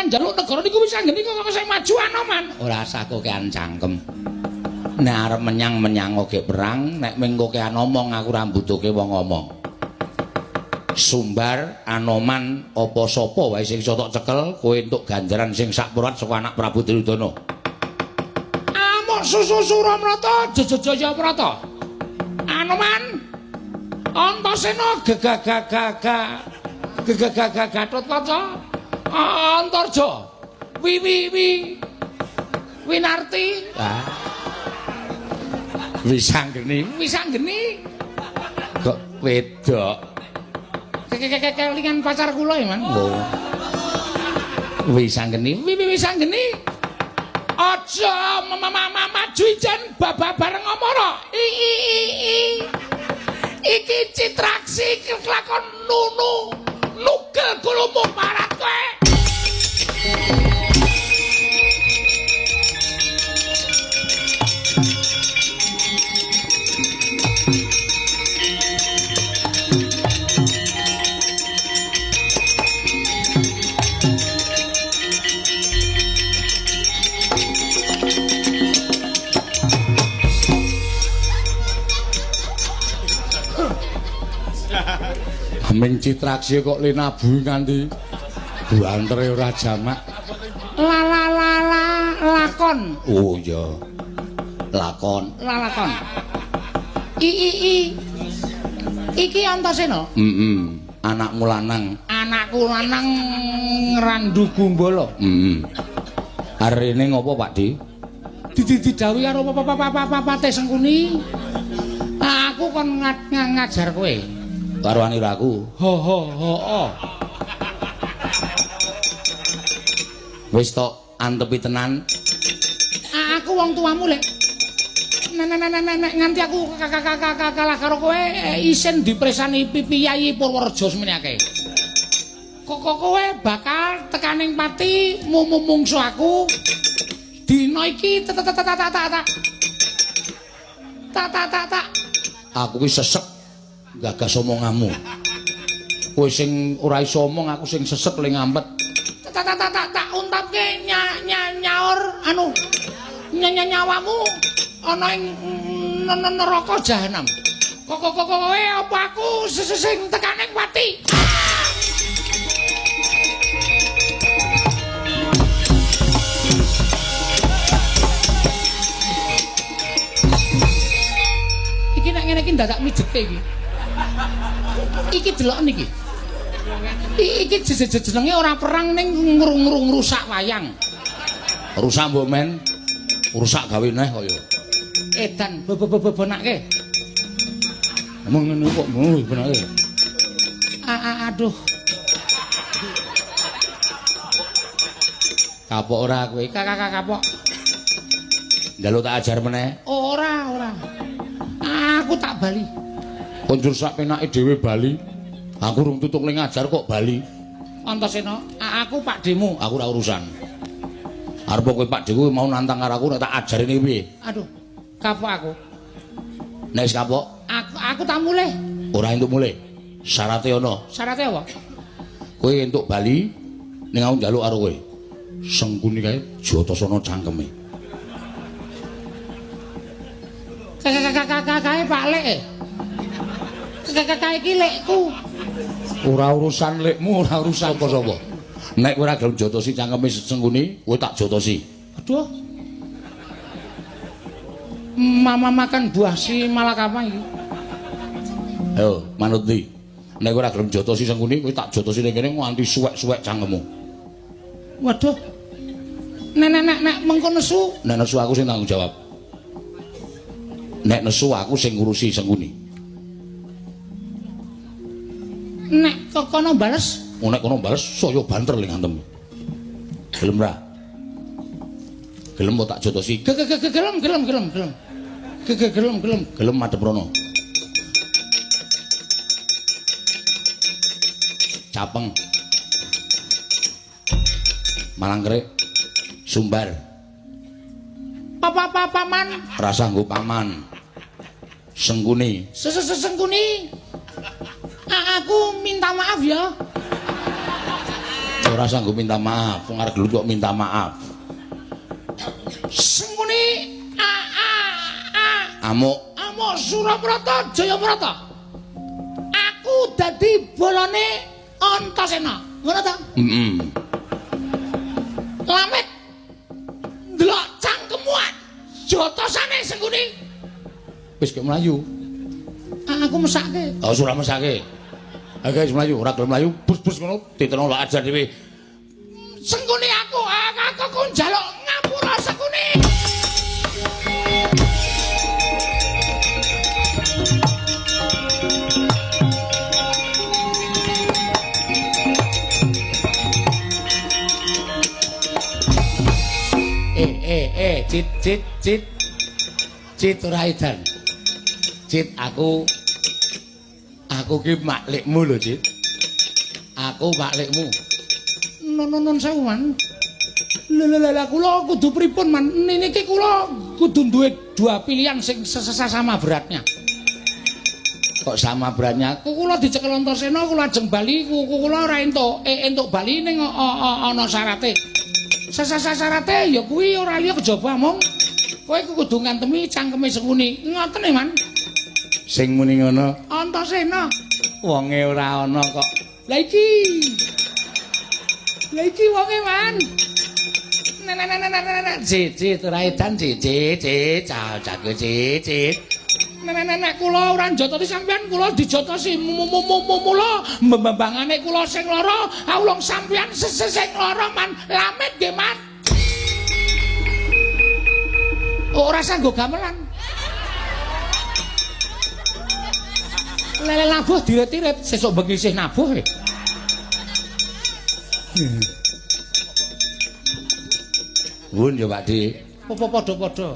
njaluk negara niku wis anggene kok sing maju Anoman. Ora usah kokean cangkem. Nek arep menyang-menyang oge perang, nek mung kokean omong aku ora mbutuhke wong omong. Sumbar, Anoman, apa sapa wae sing iso tok cekel, kowe entuk ganjaran sing sakpurat saka anak Prabu Duryudana. Amuk susu Suramrata, Jajajayaprata. Anoman, Antasena gegagagaga gegagaga Gatotkaca, Antarja, Wiwi wi Winarti. Ah. Wisanggeni, Wisanggeni. Kok wedok. Kelingan pacar kula ya, Man. Oh. Wisanggeni, wiwi Wisanggeni. Aja maju ijen babah bareng amara. I i i. Iki Citraksi kelakon nunu nugel gulumu parat kowe. Ming Citraksi kok linabuhi nganti buantere ora jamak. La la la la lakon. Oh iya. Lakon. Lalakon. I i i. Iki Antasena? Heeh. Anakmu lanang. Anakku lanang Randu Gumbala. Heeh. Arene ngopo, Pak Di? Didhawuhi karo Pate Sengkuni. Aku kon ngajar kowe. Karo aniraku. Ho ho ho ho. Wis tok antepi tenan. Aku wong tuamu lek. Nek nek nganti aku kalah karo kowe isin dipresani piyayi Purworejo semene akeh. Kok kowe bakal tekaning pati mumungsu aku. Dina iki tak tak tak tak tak. Tak tak tak tak. Aku ki sesek gagas omonganmu. Kowe sing ora iso omong, aku sing sesek le ngampet. Tak tak tak tak tak untapke nyaur anu nyawamu ana ing neraka jahanam. Kok kowe apa aku sing tekaning pati? Iki nek ngene iki dadak mijetke iki. Iki deloken iki. Iki jenenge ora perang ning ngrusak wayang. Rusak mbok men. Rusak gawe neh kaya. Edan bebebebonake. Omong ngene kok benake. Aduh. Kapok ora kowe? Kakak kapok. Njaluk tak ajar meneh? Ora, ora. Aku tak bali. Konjur sak penake dhewe bali. Aku rung tutuk ning ngajar kok bali. Antasena, aku Pak Demu, aku ora urusan. Arep kowe Pak Deku mau nantang karo aku nek tak ajarine piye? Aduh, kapok aku. Nek wis kapok, aku tak mulih. Ora entuk mulih. Syarate ana. Syarate apa? Kowe entuk bali ning aku njaluk karo kowe. Sengkuni kae jotosana cangkeme. Kakak Pak Lek. Kakak iki lekku. Ora urusan lekmu, ora urusan sapa-sapa. Nek kowe ora gelem jotosi cangkeme Sengkuni, kowe tak jotosi. Aduh. Mama makan buah si malakama iki. Ayo, manut ndi? Nek kowe ora gelem jotosi Sengkuni, kowe tak jotosi ning kene nganti suwek-suwek cangkemmu. Waduh. Nek nek nek mengko nesu, nek nesu aku sing tanggung jawab. Nek nesu aku sing ngurusi Sengkuni. Nek kono bales, nek kono bales saya banter ling antem. Gelem ra? Gelem kok tak jotosi? Gelem gelem gelem gelem. Gelem gelem gelem madhep rono. Capeng. Malangkerik. Sumbar. Papa paman. Rasa nggo paman. Sengkuni. Sengkuni. Aku minta maaf ya. Ora sanggup minta maaf, wong arep gelut kok minta maaf. Sengkuni a a a Amuk amuk Surabrata Jayabrata. Aku dadi bolone Antasena. Ngono ta? Heeh. Lamit ndelok cangkemmu jotosane Sengkuni. Wis gek mlayu. Aku mesake. Oh, ora mesake. Ayo guys mlayu, ora gelem mlayu, bus-bus ngono diteno lak ajar dhewe. Sengkuni aku aku njaluk ngapura Sengkuni. Cit cit cit. Cit ora edan. Cit aku ki maklikmu lho, Cit. Aku maklikmu. Nun sewu, Man. Lha lha lha kula kudu pripun, Man? Niki kula kudu duwe dua pilihan sing sama beratnya. Kok sama beratnya? Kula dicekel Antasena, kula ajeng bali, kula ora entuk entuk bali ning ana syarate. Syarate ya kuwi ora liya kejaba mung kowe kudu ngantemi cangkeme Sengkuni. Ngoten e, Man. Sing muni ngono Antasena. Wonge ora ana kok. Lah iki. Lah iki wonge, Man. Nah nah nah nah nah. Cit cit ora edan cit cit cit jago cit cit. Nah nah nah kula ora njotosi sampean, kula dijotosi mula mbembangane kula sing lara, awulung sampean sing lara, Man. Lamit nggih, Man. Ora sanggo gamelan. Lele nabuh diret-iret, sesuk bengi isih nabuh e. Wun ya Pak Dik. Apa padha-padha?